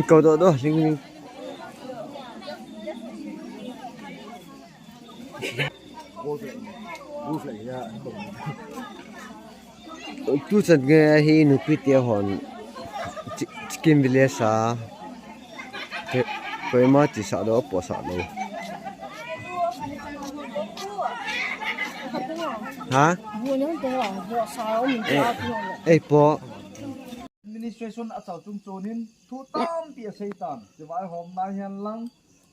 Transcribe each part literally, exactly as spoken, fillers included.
Kau doh doh, ling ling. Tu chan nge hi nupi te hon chi-, chicken village a. Ke, koima chi sa do po sa do. Ha? Eh, eh, po. Administration a chao chung chunin thu tampi a sei tan. Chibai hom na hian lang.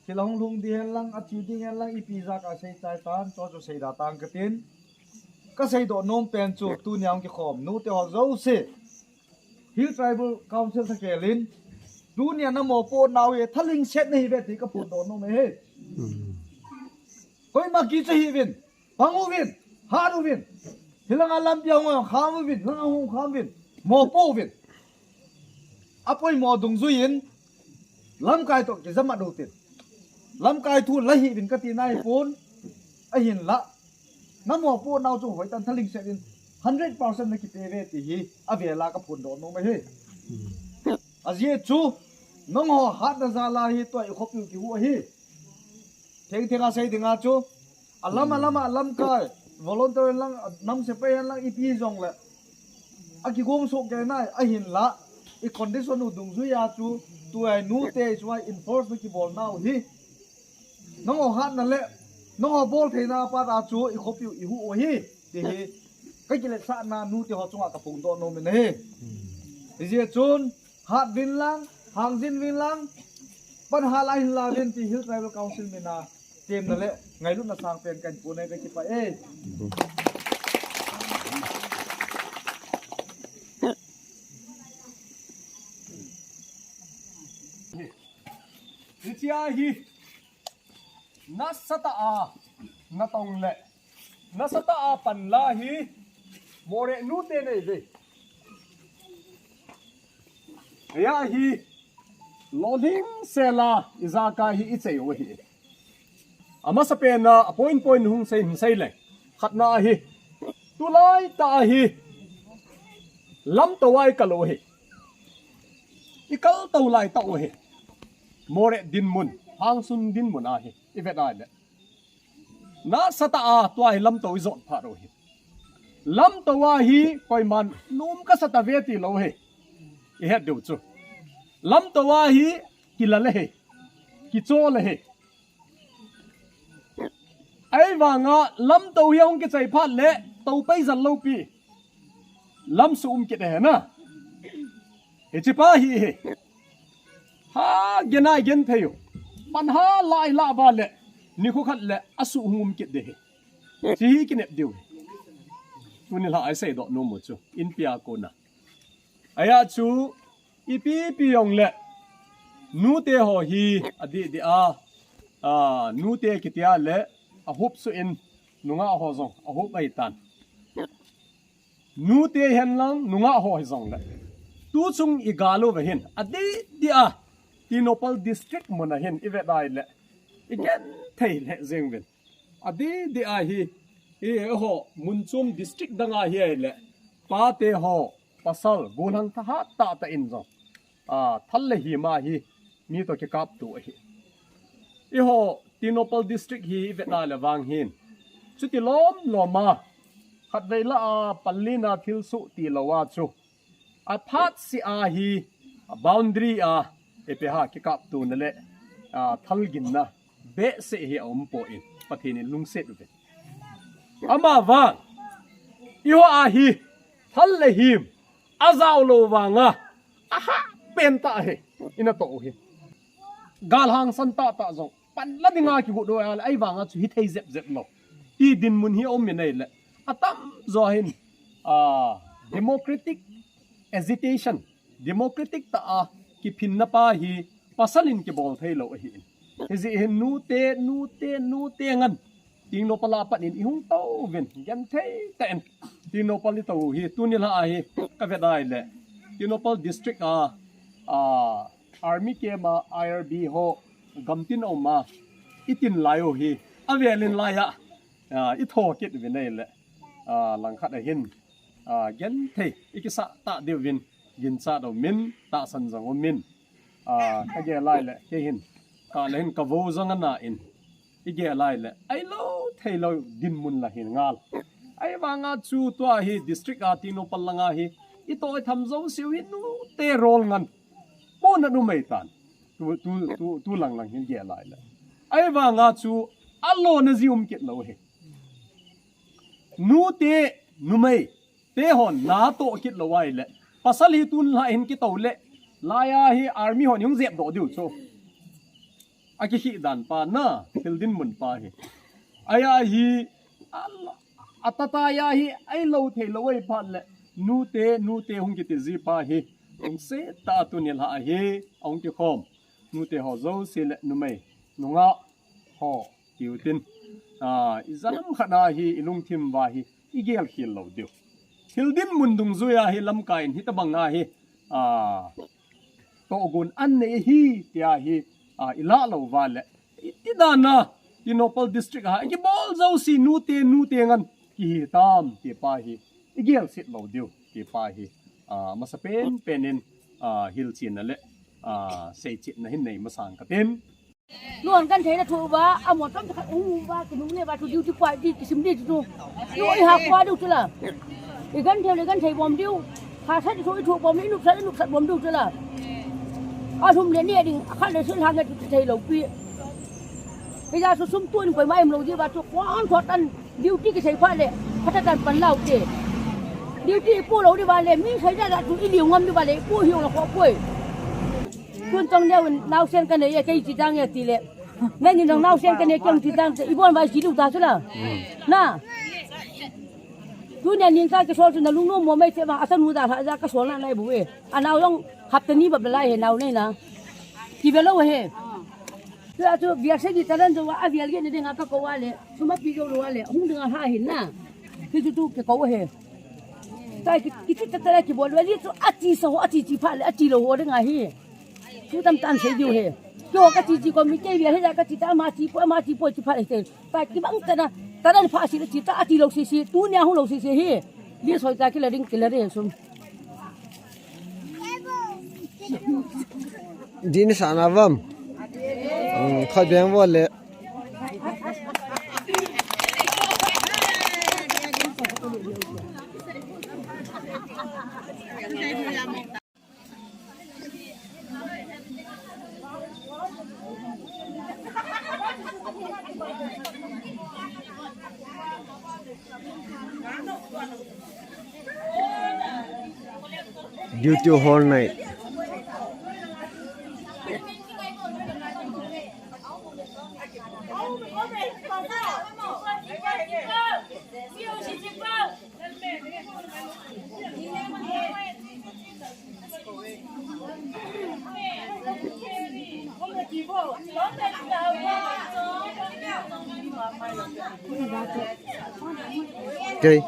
Thil a hung lhung ding hen lang, a thi ding hen lang, ipi jeh a ka sei chai tan, chu chu sei da tang ka tin. Ka sei doh nom pen chu, tunia hung kikhom, nu te ho jouse. Hill Tribal Council thakelin, tunia na mopoh nau hi, thalhingset na hi ve ti ka phut doh nom e. Koima kicha hih uvin, pang uvin, hat uvin. Hilanga lampi a hung kham uvin, hilanga hung kham uvin, mopoh uvin. A poimo dungjuiin, lamkai toh kijam a do tin. Lamkai thu la hih uvin ka ti nai pon, ahinla. Na mopoh nau chu hoitan thalhingset in, hundred percent na kipe ve ti hi, a vela ka phut doh nom e hi. A jeh chu, nangho hatna jal a hi, tua i khopi u kihuh ahi. Theng theng a sei ding a chu, a lam a lam a lamkai, volunteer hen lang, nam sepai hen lang, ipi jong le. A kigong soh kei nai, ahinla, i condition u dungjuia chu, tua i nu te chu a enforce na kibol nau hi. Nangho hatna le, nangho bol theina a pat a chu, i khopi u i huh u hi, ti hi. Ka kiletsahna nu te ho chunga ka phut doh nom e hi. Hi jeh chun, hat uvin lang, hang jin uvin lang, pan hal a hin la uvin ti Hill Tribal Council min a, temna le, ngailutna sang pen kan pu nei ka kipah e. Hichia hi, nasatah a, natong le, nasatah a pan la hi, Moreh nu te nei ve. Eia hi, lolhing sela, i jaka hi i chei u hi. A masa pen a, a point point hung sei, hung sei le. Khatna hi, tulai ta hi, lamto a i kal u hi. I kal to lai ta u hi. Moreh dinmun, hangsun dinmun a hi, i vet a le. Nasatah a tua hi lamto i jot phat u hi. Lamto a hi koiman nom ka sa ta ve ti lo hi. I het diu chu. Lamto a hi kila le hi. Kicho le hi. Ahivanga lamto hi hung kichai phat le to pai jal lo pi. Lam su um kit e na. Hichi pa hi hi. Ha, gen a gen thei u. Pan ha lai la ba le. Nikho khat le a su hung um kit de hi. Chi hi kinep diu. Tuni la ai sei doh nom u chu. Inpi a kona. Eia chu ipi pi jong le. Nu te ho hi a di di a. A, nu te kitia le. A hup su in. Nungah ho jong. A hup ai tan. Nu te hen lang, nungah ho hi jong le. Tu chung i gal u ve hin. A di di a. Tengnoupal District mun a hin i vet ai le. I gen thei le jeng vin. A di di a hi. I ho mun chom district dang a hi ai le. Pa te ho, pasal, gunhang thahat tah tah in jong. A, thal le him a hi. Mi to kikap tu a hi. I ho, Tengnoupal District hi i vet a le vang hin. Chuti lom lom a. Khatvei la a, pallin a thil su ti lo a chu. A phat si a hi, a boundary a, e pe ha kikap tu na le, a, thal ginna, behseh hi a um po in, Pathen in lungset u ve. Ama vang, i ho a hi, thal le him, a jao lo vang a, a ha pen ta hi, i na to u hi. Gal hang san ta ta jong, pan la ding a kigot u a le, ai vang a chu hi thei jep jep lo. Ti dinmun hi a um in ai le, a tam jo hin, a, democratic agitation, democratic ta a kiphinna pa hi pasal in kibol thei lo ahi in. Hi jeh hin nu te, nu te, nu te ngan. Tengnoupal a pat in i hung to vin, gen thei ta in. Tengnoupal i to hi, tuni la a hi, ka vet ai le. Tengnoupal district a, a, army camp a, I R B ho, gamtin a um a, i tin lai u hi. Avelin laiya, ah, i thokit uvin ahile, ah, langkhat ahin, ah, genthei i kisah ta diuvin, ginchat aumin, tahsan jong aumin, ah, ka gel ahile, kei hin, ka le hin ka vo jong ana in, i gel ahile, ailou theilou dinmun la hin ngal. Ahivanga chu tua hi district a Tengnoupal langa hi, i toh i tham jouseu hi nute rol ngan. Pona numei tan. Tu, tu, tu, tu lang lang hin gel ahile. Ahivanga chu alona ji um kit lou hi. Nute, numei, te hon na toh kit lou ahile. Pasal hi tun lha hin kito le. Laiya hi army hon hung jep doh diu chu. Akikhih dan pa na, thil dinmun pa hi. Aya hi, a, atata ya hi, ailou theilou ahi phat le, nute, nute hung kiti ji pa hi, hung se ta tuni lha hi, ahung kikhom. Nute ho jouse le numei, nungah ho, tiu tin. Ah, i janam khat a hi, i lungthim uva hi, i gel khel lou diu. Thil dinmun dungjuia hi lamkai in hitabanga hi, ah, tohgon an nei hi, tia hi, ah, i lah lou uva le. Iti dana, Tengnoupal district a, i kibol jouse nute, nute ngan, kihi tam, ti pa hi, i gel sit lou diu, ti pa hi, ah, masa pen pen in, ah, hilchetna le, ah, seichitna hin nei masang ka tin. Nuan kan thei na thu uva, a mo tam khat um uva, ki nung le uva thu duty pa di, ki sim di thu. Yo i ha kwa diu chu la. I kan thei le kan thei bom diu. Ha sa di thu i thu bom, i nup sa, i nup sa bom diu chu la. A thum le ni ding, a khat le sil ha nge thu thei lou pi. Hija su sum tun koi mai um lou di uva chu, kwan thot an duty ki thei pha le, pha ta tan pan lau te. Duty i pu lou di uva le, mi thei da da thu i liu ngam di uva le, i pu hiu la kho poi. Tun tong neo naosen ka nei e, kei chi tang e ti le. Nangin jong naosen ka nei kei chi tang te, i bon vai chi lu ta chu la. Na. Tunia ning ka kisol chu na lungnom mo mai te bang, a tanu da lha ja ka sol na nai bu e. A nao jong hapta ni bap lai he nao nei na. Ki ve lou he. Tua chu vial se di talan jo a vial ge ni ding a ka ko wa le. Chu ma pi jo lo wa le. Hung ding a ha hin na. Ki chu tu ke ko he. Tai ki, ki chu ta ta ki bol ve li chu a chi sa ho, a chi chi pha le, a chi lou ho ding a hi. Thu tam tam sei diu he. Keiho ka chi chi ko mi kei via he ja ka chi ta ma chi po, ma chi po chi pha le sei. Ta kibang ta na, ta na pha si le chi ta a ti lou si si, tunia hung lou si si he. Li soi ta ki la ring ki la re sum. Din sa na vam. Hmm, kha beng vo le. Duty whole night. Okay.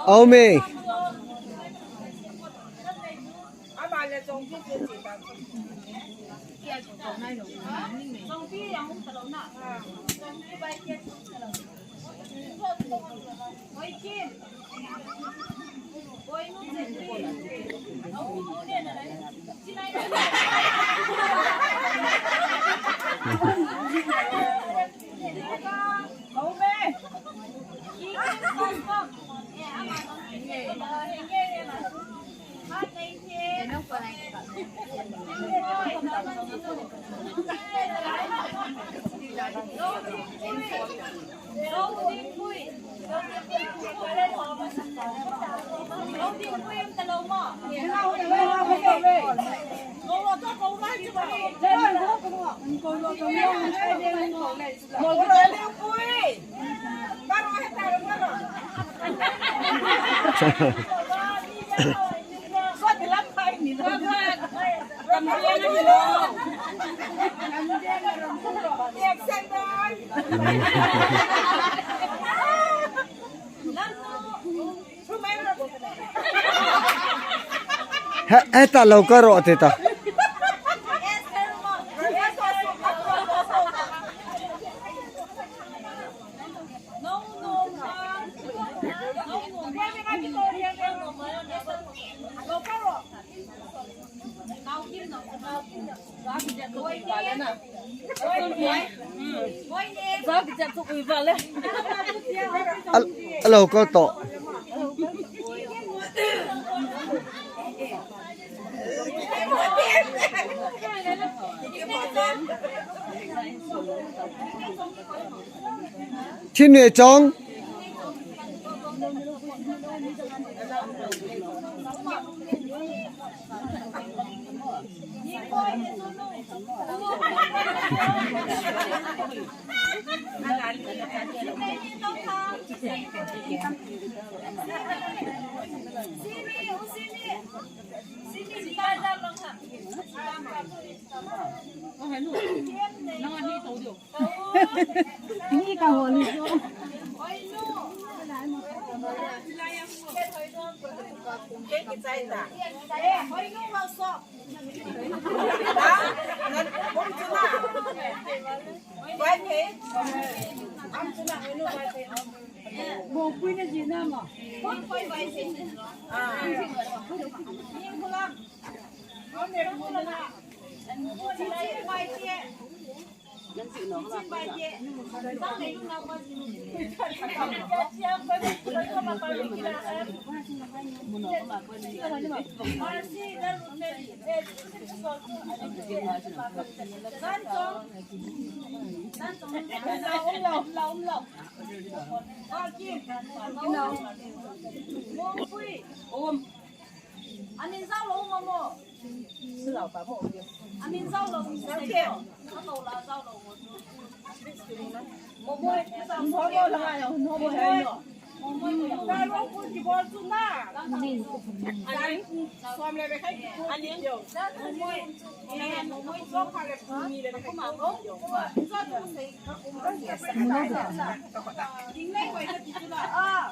Aume. He, he ta lo ka ro te ta. Alo, ko to. Thin ne chong. Ni ka ho ni so. Amin jao lou mo mo. Amin jao lou mo mo. Ano la jao lou mo. Mo mo. Mo mo la mo mo. Mo mo. Ka lo ku ki bol tu na. Amin. Som le be khai ki ku. Amin. Mo mo. Mo mo. Som ka le ku ni le be khai ki ku. Ding le ko ki tu la. Ah.